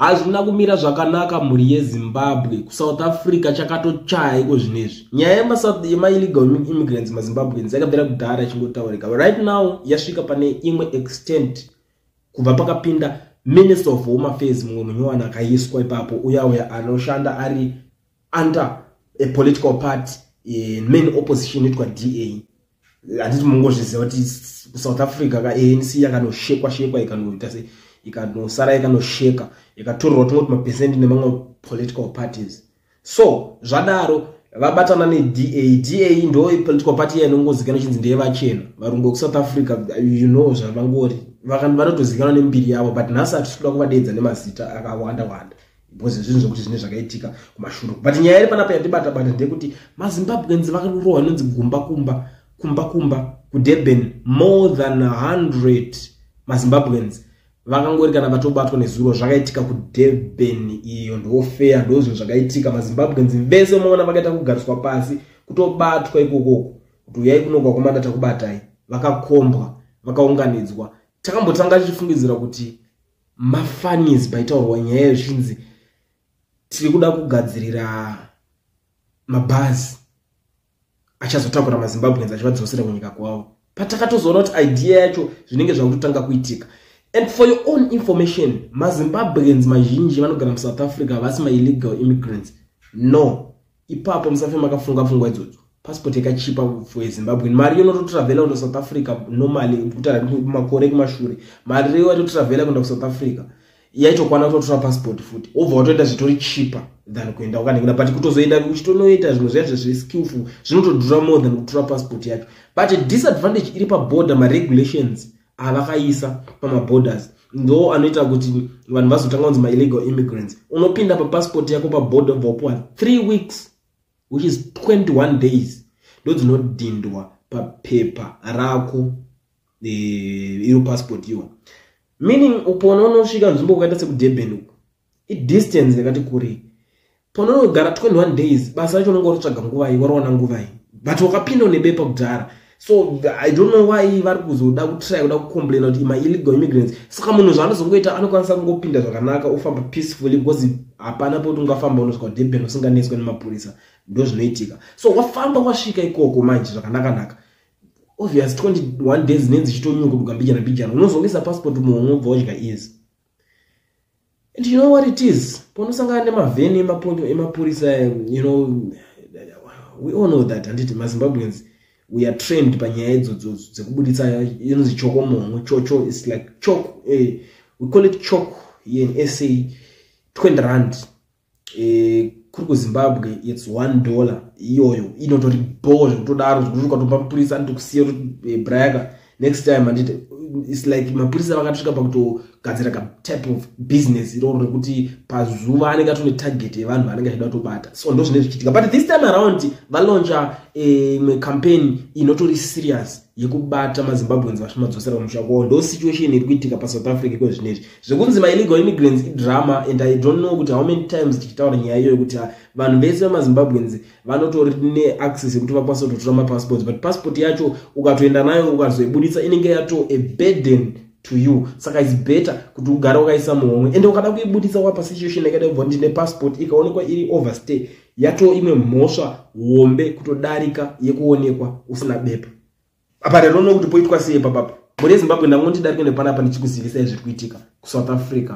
Hazvina kumira zvakanaka mhuri yeZimbabwe. KuSouth Africa chakatochaya iko zvinezvi. Nyaya yemaillegal immigrants maZimbabweans yakabvira kudhara ichingotaurika. Right now yasvika pane imwe extent kubva pakapinda Minister of Home Affairs mumwe munyowani akaiswa ipapo uya uya anoshanda ari under a political party, main opposition inoitwa DA. Handiti mungozviziva kuti kuSouth Africa ka ANC yakanoshekwa shekwa, ikanoita se ikanosara, ikanosheka, ikatorerwa tingoti mapesendi nemamwe political parties. So zvadaro vabatana neDA. DA ndo political party iya inongozikanwa ichinzi ndeyevachena, varungu vekuSouth Africa. You know zvavangori, vanotozikanwa nembiri yavo, but nhasi hatisi kuda kuvadedza nemazita akawanda wanda because zvinhu zvokuti zvine zvakaitika kumashure. But nyaya iri panapa yatibata bata ndeyekuti maZimbabweans vakarohwa inonzi gumba kumba kumba kumba kuDurban. More than 100 maZimbabweans vakangori kana vatobatwa nezuro. Zvakaitika kuDurban iyo, ndofeya ndo zvinhu zvakaitika. MaZimbabweans vese umaona vakaita kugariswa pasi, kutobatwa ikokoko kuti uyai kuno kwakomanda, takubatai. Vakakombwa, vakaunganidzwa. Takambotanga tichifungidzira kuti mafunnies paitaurwa nyaya yezvinzi tiri kuda kugadzirira mabhazi achazotakura maZimbabweans achivadzosera kunyika kwavo. Patakatozoona kuti idea yacho zvinenge zvakutotanga kuitika. And for your own information, maZimbabweans mazhinji vanogara muSouth Africa havasi maillegal immigrants, no. Ipapo musafe makafunga pfungwa idzodzo. Passport yakachipa for Zimbabwe. Mari yonototravhela kuenda South Africa normally, kutaura makore ekumashure, mari reyo yatotravhela kuenda kuSouth Africa yaitokwana kutotora passport futi, wobva watoenda zvitori cheaper than kuenda wakaningina. But kutozoenda uchitonoita zvinhu zviya zvezveskillful zvinotodhura more than kutora passport yacho. But disadvantage iri paborder, maregulations avakaisa pamaborders ndo anoita kuti vanhu vazotanga kunzi maillegal immigrants. Unopinda papassport yako paborder, ubva wapuwa 3 weeks, which is 21 days, ndo dzinodhindwa papepa rako iro passport iwo. Meaning upona unosvika nzvimbo kwakaita sekuDurban uku, idistance yakati kurei. Paunonogara 21 days, basa racho unonge waritsvaga nguvai, wariwana nguvai? But wakapinda nebepa kudhara. So I don't know why vari kuzoda kutry kuda kucomplaina kuti maillegal immigrants. Saka munhu zvaanozongoita, anokwanisa kungopinda zvakanaka, ofamba peacefully, because hapana pekuti ungafamba unosvika kuDurban usinganeswa nemapurisa. Ndo zvinoitika. So wafamba, wasvika ikoko manje zvakanaka-naka. Obvious 21 days dzinenge dzichitonyuka kuduka mbijana mbijana, unozongisa passport muhomwe, ubva wadya easy. And you know what it is, paunosangana nemavheni emapurisa, we all know that, handiti maZimbabweans we are trained panyaya idzodzo dzekubuditsa inonzi choko muhomwe. Chocho is like chok, we call it chok here in SA, 20 rand. Kuri kuZimbabwe it's $1. Iyoyo inotori bho zvekutodaro, zvekuti ukatopa mupurisa anotokusiya kuti brayaka next time, handiti? It's like mapurisa vakatosvika pakutogadzira katype of business iroro rekuti pazuva anenge atone target yevanhu vanenge achida kutobata. So ndo zvinenge zvichiitika. But this time around valauncha imwe campaign inotori serious yekubata maZimbabweans vachimadzosera kumusha kwavo. Ndo situation iri kuitika paSouth Africa iko zvinezvi. Zvekunzi maillegal immigrants idrama, and I don't know kuti how many times tichitaura nyaya iyoyo kuti vanhu vese vemaZimbabweans vanotori neaccess yekuti vakwanisa kutotora mapassports, but passport yacho ukatoenda nayo, ukazoibuditsa, inenge yato a burden to you. Saka it's better kuti ugare wakaisa muhomwe. Ende ukada kuibuditsa wapa situation yakada kubva ndine passport, ikaonekwa iri overstay, yato imwe mhosva hombe kutodarika yekuonekwa usina bepa. Apa rinono kuti poitwa sei papapa? Mhuri yeZimbabwe, ndangondidarike nepanapa ndichikuzivisai zviri kuitika kuSouth Africa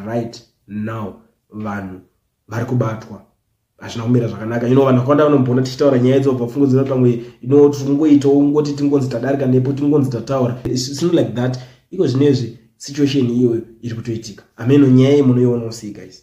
right now. Vanhu vari kubatwa, hazvina kumira zvakanaka. Vanhu vakawanda vanomboona tichitaura nyaya idzo, bva pfungudzira pamwe tikungoitawo ngoti tingonzi tadarika nepo, tingonzi tataura. It's not like that. Iko zvinezvi situation iyoyo iri kutoitika. Ameno nyaya iyi munoionawo sei, guys?